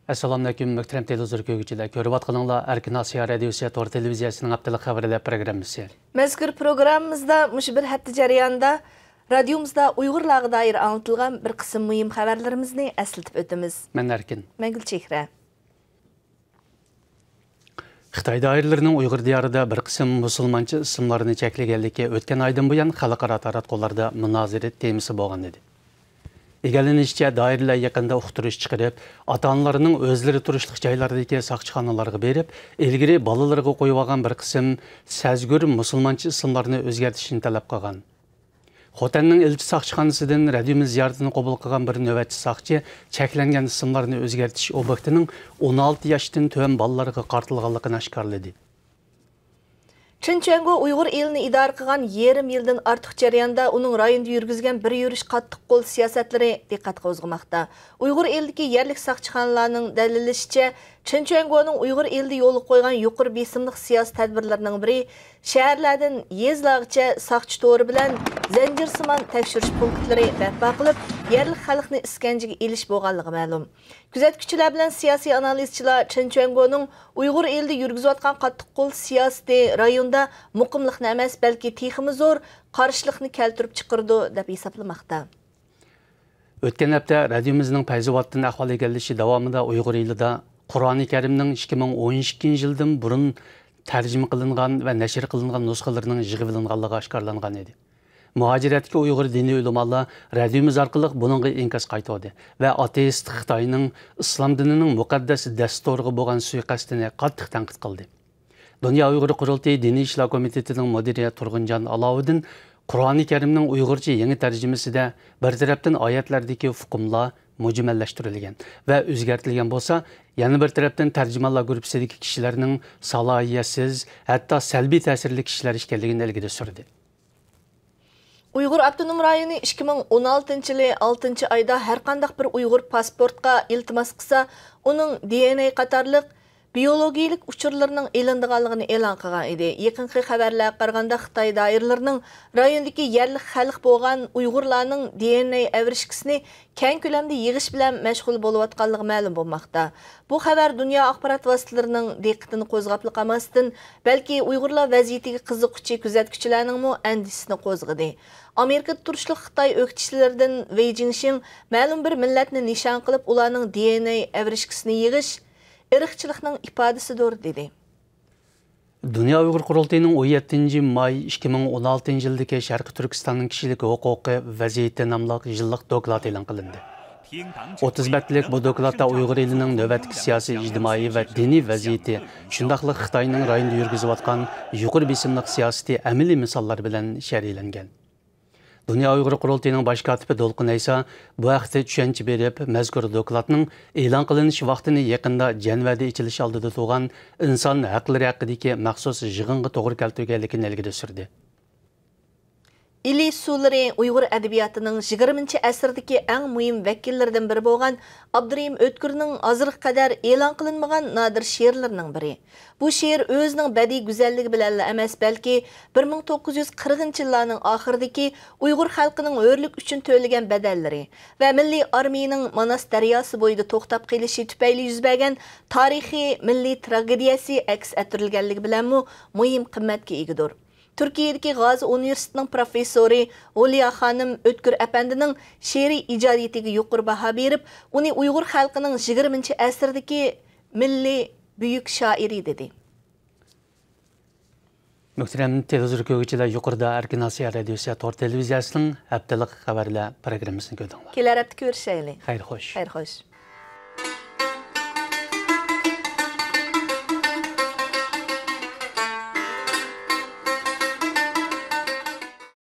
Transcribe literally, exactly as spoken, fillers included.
ئەسسالامۇئەلەيكۇم، مۆھتەرەم تېلېۋىزور كۆرگۈچىلەر. كۆرۈۋاتقىنىڭلار ئەركىن ئاسىيا رادىيوسى تور تېلېۋىزىيەسىنىڭ ھەپتىلىك خەۋەرلەر پروگراممىسى. مەزكۇر پروگراممىمىزدا مۇشۇ بىر ھەپتە جەريانىدا رادىيومىزدا ئۇيغۇرلارغا دائىر ئاڭلىتىلغان بىر قىسىم مۇھىم خەۋەرلىرىمىزنى ئەسلىتىپ ئۆتىمىز. مەن ئەركىن. مەن گۈلچېھرە. خىتاي دائىرىلىرىنىڭ ئۇيغۇر دىيارىدا بىر قىسىم مۇسۇلمانچە ئىسىملارنى چەكلىگەنلىكى ئۆتكەن ئايدىن بۇيان خەلقئارا تاراتقۇلاردا مۇنازىرە تېمىسى بولغان ئىدى. ئىگىلىنىشىچە، دائىرىلەر يېقىندا ئۇقتۇرۇش چىقىرىپ، ئاتا-ئانىلارنىڭ ئۆزلىرى تۇرۇشلۇق جايلاردىكى ساقچىخانىلارغا بېرىپ، ئىلگىرى بالىلىرىغا قويۇۋالغان بىر قىسىم سەزگۈر مۇسۇلمانچە ئىسىملارنى ئۆزگەرتىشنى تەلەپ قىلغان. خوتەننىڭ ئىلچى ساقچىخانىسىدىن رادىيومىز زىيارىتىنى قوبۇل قىلغان بىر نۆۋەتچى ساقچى چەكلەنگەن ئىسىملارنى ئۆزگەرتىش ئوبيېكتىنىڭ ئون ئالتە ياشتىن تۆۋەن بالىلارغا قارىتىلغانلىقىنى ئاشكارىلىدى. چېن چۈەنگو ئۇيغۇر ئېلىنى ئىدارە قىلغان يېرىم يىلدىن ئارتۇق جەرياندا ئۇنىڭ رايوندا يۈرگۈزگەن بىر يۈرۈش قاتتىق قول سىياسەتلىرى دىققەت قوزغىماقتا. ئۇيغۇر ئېلىدىكى يەرلىك ساقچىخانىلارنىڭ دەلىللىشىچە، چېن چۈەنگونىڭ ئۇيغۇر ئېلىدە يولغا قويغان يۇقىرى بېسىملىق سىياسىي تەدبىرلىرىنىڭ بىرى، شەھەرلەردىن يېزىلارغىچە ساقچى تورى بىلەن زەنجىرسىمان تەكشۈرۈش پونكىتلىرى بەرپا قىلىپ، يەرلىك خەلقنى ئىسكەنجىگە ئېلىش بولغانلىقى مەلۇم. كۆزەتكۈچىلەر بىلەن سىياسىي ئانالىزچىلار چېن چۈەنگونىڭ ئۇيغۇر ئېلىدە يۈرگۈزۈۋاتقان قاتتىق قول سىياسىتى رايوندا مۇقىملىقنى ئەمەس، بەلكى تېخىمۇ زور قارشىلىقنى كەلتۈرۈپ چىقىرىدۇ، دەپ ھېسابلىماقتا. ئۆتكەن ھەپتە رادىيومىزنىڭ پەيزاۋاتتىن ئەھۋال ئىگىلىشى داۋامىدا ئۇيغۇر ئېلىدا قۇرئانى كەرىمنىڭ ئىككى مىڭ ئون ئىككىنچى يىلدىن بۇرۇن تەرجىمە قىلىنغان ۋە نەشر قىلىنغان نۇسخىلىرىنىڭ يىغىۋېلىنغانلىقى ئاشكارىلانغان ئىدى. مۇھاجىرەتتىكى ئۇيغۇر دىنىي ئۆلىمالار رادىيومىز ئارقىلىق بۇنىڭغا ئىنكاس قايتۇردى ۋە ئاتېئىست خىتاينىڭ ئىسلام دىنىنىڭ مۇقەددەس دەستۇرىغا بولغان سۇيىقەستىنى قاتتىق تەنقىد قىلدى. دۇنيا ئۇيغۇر قۇرۇلتىيى دىنىي ئىشلار كومىتېتىنىڭ مۇدىرى تۇرغۇنجان ئالاۋۇدىن قۇرئانى كەرىمنىڭ ئۇيغۇرچە يېڭى تەرجىمىسىدە بىر تەرەپتىن ئايەتلەردىكى ئۇقۇملار مۇجمەللەشتۈرۈلگەن ۋە ئۆزگەرتىلگەن بولسا، يەنە بىر تەرەپتىن تەرجىمانلار گۇرۇپپىسىدىكى كىشىلەرنىڭ سالاھىيەتسىز، ھەتتا سەلبىي تەسىرلىك كىشىلەر ئىكەنلىكىنى ئىلگىرى سۈردى. ئۇيغۇر ئاپتونوم رايونى ئىككى مىڭ ئون ئالتىنچى يىلى ئالتىنچى ئايدا ھەرقانداق بىر ئۇيغۇر پاسپورتقا ئىلتىماس قىلسا، ئۇنىڭ دى ئېن ئەي قاتارلىق بىيولوگىيىلىك ئۇچۇرلىرىنىڭ ئېلىنىدىغانلىقىنى ئېلان قىلغان ئىدى. يېقىنقى خەۋەرلەرگە قارىغاندا، خىتاي دائىرىلىرىنىڭ رايوندىكى يەرلىك خەلق بولغان ئۇيغۇرلارنىڭ دى ئېن ئەي ئەۋرىشكىسىنى كەڭ كۆلەمدە يىغىش بىلەن مەشغۇل بولۇۋاتقانلىقى مەلۇم بولماقتا. بۇ خەۋەر دۇنيا ئاخبارات ۋاسىتىلىرىنىڭ دىققىتىنى قوزغاپلا قالماستىن، بەلكى ئۇيغۇرلار ۋەزىيىتىگە قىزىققۇچى كۆزەتكۈچىلەرنىڭمۇ ئەندىشىسىنى قوزغىدى. ئامېرىكىدا تۇرۇشلۇق خىتاي ئۆكتىچىلىرىدىن ۋېي جىڭشىڭ مەلۇم بىر مىللەتنى نىشان قىلىپ، ئۇلارنىڭ دى ئېن ئەي ئەۋرىشكىسىنى يىغىش ئىرقچىلىقنىڭ ئىپادىسىدۇر، دېدى. دۇنيا ئۇيغۇر قۇرۇلتىيىنىڭ ئون يەتتىنچى ماي ئىككى مىڭ ئون ئالتىنچى يىلدىكى شەرقىي تۈركىستاننىڭ كىشىلىك ھوقۇقى ۋەزىيىتى ناملىق يىللىق دوكلاتى ئېلان قىلىندى. ئوتتۇز بەتلىك بۇ دوكلاتتا ئۇيغۇر ئېلىنىڭ نۆۋەتتىكى سىياسىي، ئىجتىمائىي ۋە دىنىي ۋەزىيىتى، شۇنداقلا خىتاينىڭ رايوندا يۈرگۈزۈۋاتقان يۇقىرى بېسىملىق سىياسىتى ئەمەلىي مىساللار بىلەن شەرھلەنگەن. دۇنيا ئۇيغۇر قۇرۇلتىيىنىڭ باش كاتىپى دولقۇن ئەيسا بۇ ھەقتە چۈشەنچە بېرىپ، مەزكۇر دوكلاتنىڭ ئېلان قىلىنىش ۋاقتىنى يېقىندا جەنۋەدە ئېچىلىش ئالدىدا تۇرغان ئىنسان ھەقلىرى ھەققىدىكى مەخسۇس يىغىنغا توغرا كەلتۈرگەنلىكىنى ئىلگىرى سۈردى. ئىلى سۇلىرى ئۇيغۇر ئەدەبىياتىنىڭ يىگىرمىنچى ئەسىردىكى ئەڭ مۇھىم ۋەكىللىرىدىن بىرى بولغان ئابدۇرېھىم ئۆتكۈرنىڭ ھازىرغا قەدەر ئېلان قىلىنمىغان نادىر شېئىرلىرىنىڭ بىرى. بۇ شېئىر ئۆزىنىڭ بەدىئىي گۈزەللىكى بىلەنلا ئەمەس، بەلكى بىر مىڭ توققۇز يۈز قىرىقىنچى يىللارنىڭ ئاخىرىدىكى ئۇيغۇر خەلقىنىڭ ھۆرلۈك ئۈچۈن تۆلىگەن بەدەللىرى ۋە مىللىي ئارمىيىنىڭ ماناس دەرياسى بويىدا توختاپ قېلىشى تۈپەيلى يۈز بەرگەن تارىخىي مىللىي تراگېدىيەسى ئەكس ئەتتۈرۈلگەنلىكى بىلەنمۇ مۇھىم قىممەتكە ئىگىدۇر. تۈركىيەدىكى غازى ئۇنىۋېرسىتېتىنىڭ پروفېسسورى ھۇليا خانىم ئۆتكۈر ئەپەندىنىڭ شېئىرىي ئىجادىيىتىگە يۇقىرى باھا بېرىپ، ئۇنى ئۇيغۇر خەلقىنىڭ يىگىرمىنچى ئەسىردىكى مىللىي بۈيۈك شائىرى دېدى. مۆھتەرەم تېلېۋىزور كۆرگۈچىلەر، يۇقىرىدا ئەركىن ئاسىيا رادىيوسى تور تېلېۋىزىيەسىنىڭ ھەپتىلىك خەۋەرلەر پروگراممىسىنى كۆردۈڭلار. كېلەر ھەپتە كۆرۈشەيلى. خەير خوش. خەير خوش.